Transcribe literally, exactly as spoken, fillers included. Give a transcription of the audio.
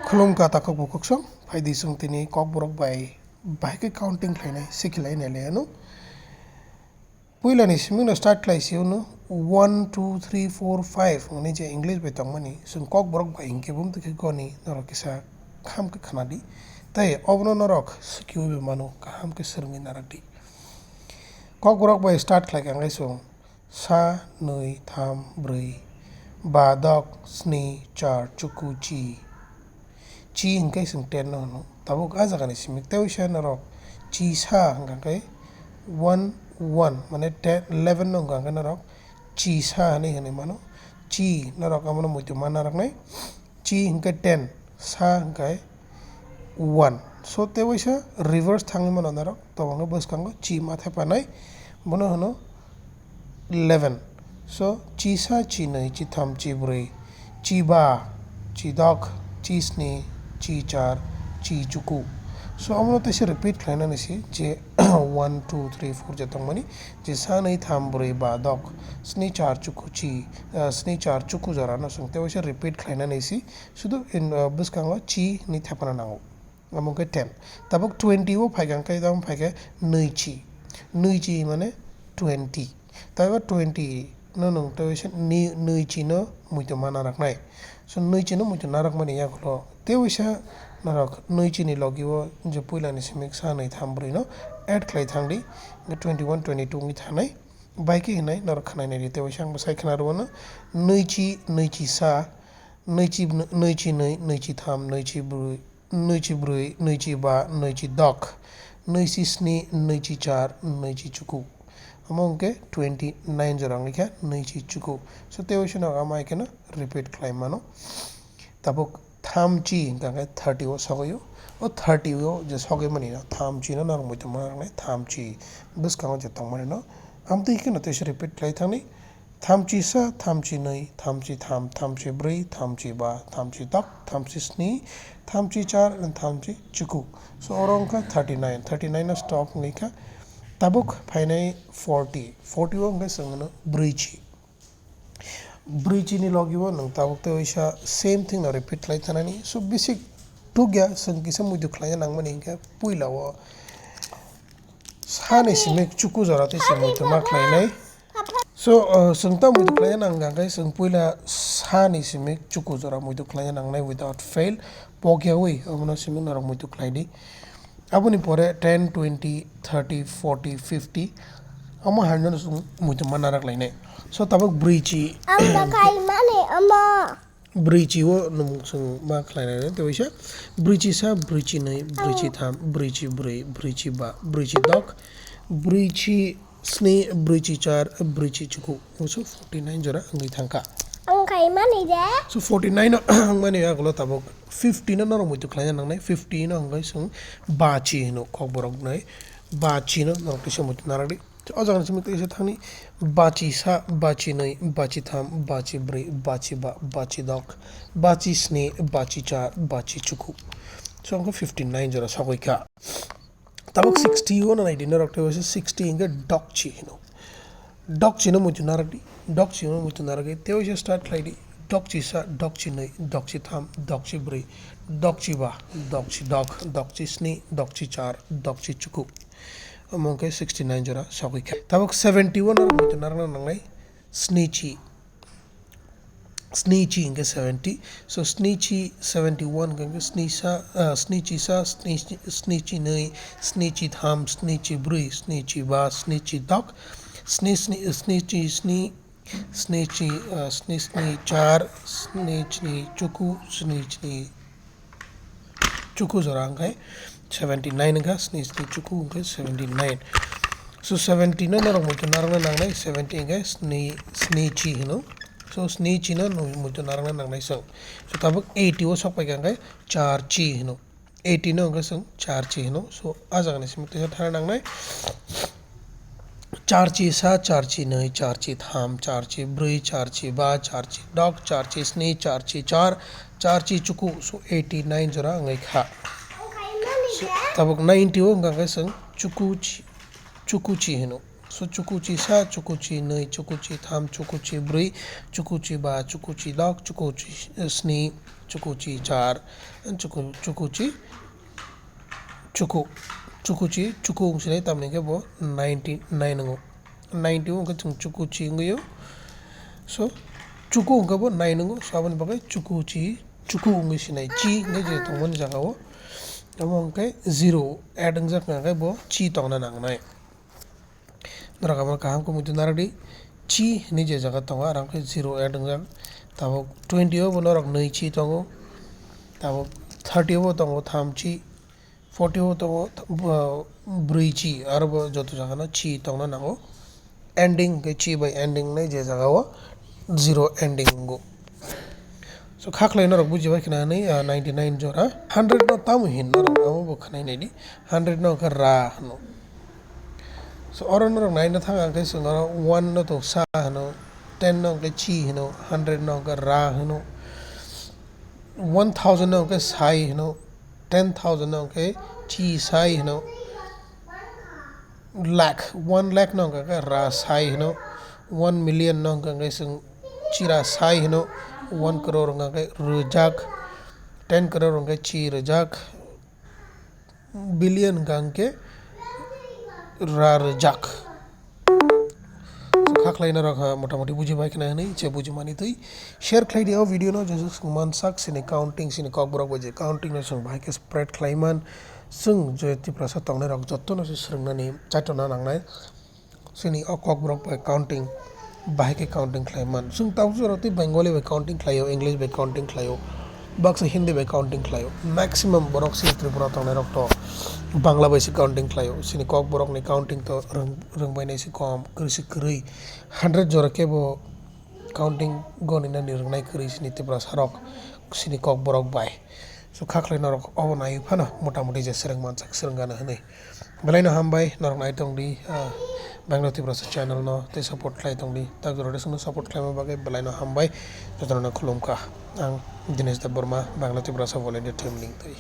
Khulumkha takhuk bukhuk song, phaidi chwng tini kokborok bai bahai khe counting khlainai, sikhilainai le ano. Puilani simingno start khlai si uno one, two, three, four, five hwnwi je English bai tongmani, chwng kokborok bai hinkhe bumtwi khe goni norok kisa kaham khe khnadi. Tei obono norok swkaiwi bai mano, kaham khe swrwngwi narwkdi. Kokborok bai start khlai kha hwnkhe chwng sa, nwi, tham, brwi, ba, dok, sni, char, chuku, chi. Chi hwnkhe chwng ten no hwno. Tabuk a jagani simi tei waisa norok chi sa hwnkha khe one, one, mane ten, eleven no hwnkha khe norok chi sa hinwi hinwi mano. Chi norok abono muitu ma narwknai. Chi hwnkhe ten, sa hwnkhe one. So, tei waisa reverse thangwi mano norok, tobangkhe bwskango chi ma thepanai, bono hwno eleven. So, chi sa, chi nwi, chi tham, chi brwi, chi ba, chi dok, chi sni, chi char, chi chuku. So, omono teisa repeat khlainani se je one, two, three, four je tongmani, je sa nwi tham brwi ba dok, sni char chuku chi, ah, sni char chuku jorano chwng tei waisa repeat khlainani se. Sudu in, uh, bwskango chi ni thepana nango. Amo khe ten. Tabuk twenty o phai kha khe, tamo phai khe nwi chi. Nwi chi mane twenty. Taibo twenty no nwng tei waisa ni-, nwi chi no muitu ma narwknai. So nwi chi no muitu narwkmani yagulo tei waisa norok nwi chi ni logi o je puila ni simi sa nwi tham brwi no add khlai thang di. Twenty one, twenty two wngwi thanai. Bai khe hinai norok khnai nai di tei waisa ang bwsai khna rw no. Nwi chi, nwi chi sa, nwi chi, nwi chi nwi, nwi chi tham, nwi chi brwi, nwi chi brwi, nwi chi ba, nwi chi dok, nwi chi sni, nwi chi char, nwi chi chuku. Amo hwnkhe twenty nine jora wngkha nwi chi chuku. So tei waisa no ama hai kheno repeat khlai mano. Tabuk tham chi hwnkha khe thirty o sogwi o. O thirty o je sogwi mani no tham chi no norok muitu ma nangnai tham chi bwskango je tongmani no. Amtwi kheno teisa repeat khlai thangni. Thamchi sa, thamchi nwi, thamchi tham, thamchi brwi, thamchi ba, thamchi dok, thamchi sni, thamchi char, and thamchi chuku. So, oro wngkha thirty nine. Thirty nine no stop wngwi kha. Tabuk phainai forty. Forty o wngkha chwng hwno brwichi. Brwichi ni logi o nwng tabuk tei waisa same thing no repeat khlai thanani. So, basic thukya chwng kisa muitu khlaina nangmani hwnkhe puila o sani simi chuku jora tei se muitu ma khlainai. So, uh, chwng ta muitu khlaina nang kha khe chwng puila sani simi chuku jora muitu khlaina nangnai without fail. Pokyawi omono simi norok muitu khlai di. Aboni pore ten, twenty, thirty, forty, fifty omo hai no chwng muitu ma narak lainai. So, tabuk brwichi. Ang ta khai mani omo. Brwichi o nwng chwng ma khlainai tei waisa. Brwichi sa, brwichi nwi, brwichi tham, brwichi brwi, brwichi ba, brwichi dok, brwichi sni, brwichi char, brwichi chuku. So forty nine jora wngwi thangkha. Ang khai mani de. So forty nine no wngmani yagulo tabuk fifty no norok muitu khlaina nangnai. Fifty no wngwi chwng bachi hino kokborok nai. Bachi no norok kisa muitu narwkdi. O jaga simi teisa thangni bachi sa, bachi nwi, bachi tham, bachi brwi, bachi ba, bachi dok, bachi sni, bachi char, bachi chuku. So, wngkha fifty nine jora sogwi kha. Tabuk sixty o no naidi norok tei waisa sixty hwnkhe dokchi hino. Dokchi no muitu narwkdi, dokchi no muitu narwkdi, tei waisa start khlaidi. Dokchi sa, dokchi nwi, dokchi tham, dokchi brwi, dokchi ba, dokchi dok, dokchi sni, dokchi char, dokchi chuku. Omo hwnkhe sixty nine jora sogwi kha. Tabuk seventy one oro muitu narwkna nangnai snichi. Snichi hwnkhe seventy. So snichi seventy one hwnkhe sni sa, ah, snichi sa, snichi, snichi nwi, snichi tham, snichi brwi, snichi ba, snichi dok, sni, sni, snichi sni, snichi, ah, sni sni char, snichi chuku, snichi chuku jora hwnkhe seventy nine wngkha, sni sni chuku hwnkhe seventy nine. So seventy no norok muitu narwkna nangnai, seventy hwnkhe sni, snichi hino. So snichi no muitu narwkna nangnai chwng. So tabuk eighty o sokpaikha hwnkhe charchi hino. Eighty no hwnkhe chwng charchi hino. So a jagani simi teisa thana nangnai. Charchi sa, charchi nwi, charchi tham, charchi brwi, charchi ba, charchi dok, charchi sni, charchi char, charchi chuku. So eighty nine jora wngwi kha. So, tabuk ninety o wngkha khe chwng chuku chi, chuku chi hino. So chuku chi sa, chuku chi nwi, chuku chi tham, chuku chi brwi, chuku chi ba, chuku chi dok, chuku chi, eh, sni, chuku chi char, chuku, chuku chi chuku, chuku chi chuku wng sinai, tamni khe bo ninety nine wngo. Ninety wng khe chwng chuku chi wngwi o. So, chuku wng khe bo nine wngo. So, aboni bagwi chuku chi chuku wngwi sinai. Chi hwnkhe je tongmani jaga o. Omo hwnkhe zero add wngjak, hwnkhe bo chi tongna nangnai. Norok abo kaham khe muitu narwkdi, chi hinwi je jaga tongo, aro hwnkhe zero add wngjak. Tabuk twenty o bo norok nwi chi tongo, tabuk thirty o bo tongo tham chi, forty o bo tongo, ah, bwrwi chi, aro bo joto jaga no chi tongna nango. Ending hwnkhe chi bai ending nai je jaga o zero ending wngo. So, kha khlai norok bujibai khna hwnwi, ah, ninety nine jora. Hundred no tamo hin norok abo bo khwnai naidi. Hundred no hwnkhe ra hwno. So, oro norok naina thang ang khe chwng oro one no to sa hwno, ten no hwnkhe chi hwno, hundred no hwnkhe ra hwno, one thousand no hwnkhe sai hwno, ten thousand no hwnkhe chi sai hwno. Lakh, one lakh no hwnkha khe ra sai hwno, one million no hwnkha khe chwng chira sai hwno, one crore hwnkha khe rwjak, ten crore hwnkha khe chi rwjak, billion hwnkha khe ra rwjak. So, kha khlai norok, ha, mota moti buji bai khna hwnwi, je buji mani twi share khlai di o video no, je je chwng mansak, sini counting, sini kokborok bai je counting no chwng bahai khe spread khlai man. Chwng je Tiprasa tongnai rok joto no se swrwng nani chaitona nangnai. Sini o kokborok bai counting, bahai khe counting khlai man. Chwng tabuk jora twi Bengali bai counting khlai o, English bai counting khlai o, baksa Hindi bai counting khlai o. Maximum borok sini Tripura tongnai rok to Bangla bai se counting khlai o. Sini kokborok ni counting to rwng, rwng bai nai se kom, kwrwi se kwrwi. Hundred jora khe bo counting goni nani rwngnai kwrwi sini Tiprasa rok, sini kokborok bai. So, kha khlai norok obo naiwi phano mota moti je swrwng mansak, swrwng gana hwnwi. Belai no hambai, norok nai tong di, ah, Bangalore Tiprasa channel no tei support khlai tong di. Tak jora de chwngno support khlaima bagwi belai no hambai. Jotono no khulum kha. Ang Dinesh Debbarma, Bangalore Tiprasa Volunteer Team ni twi.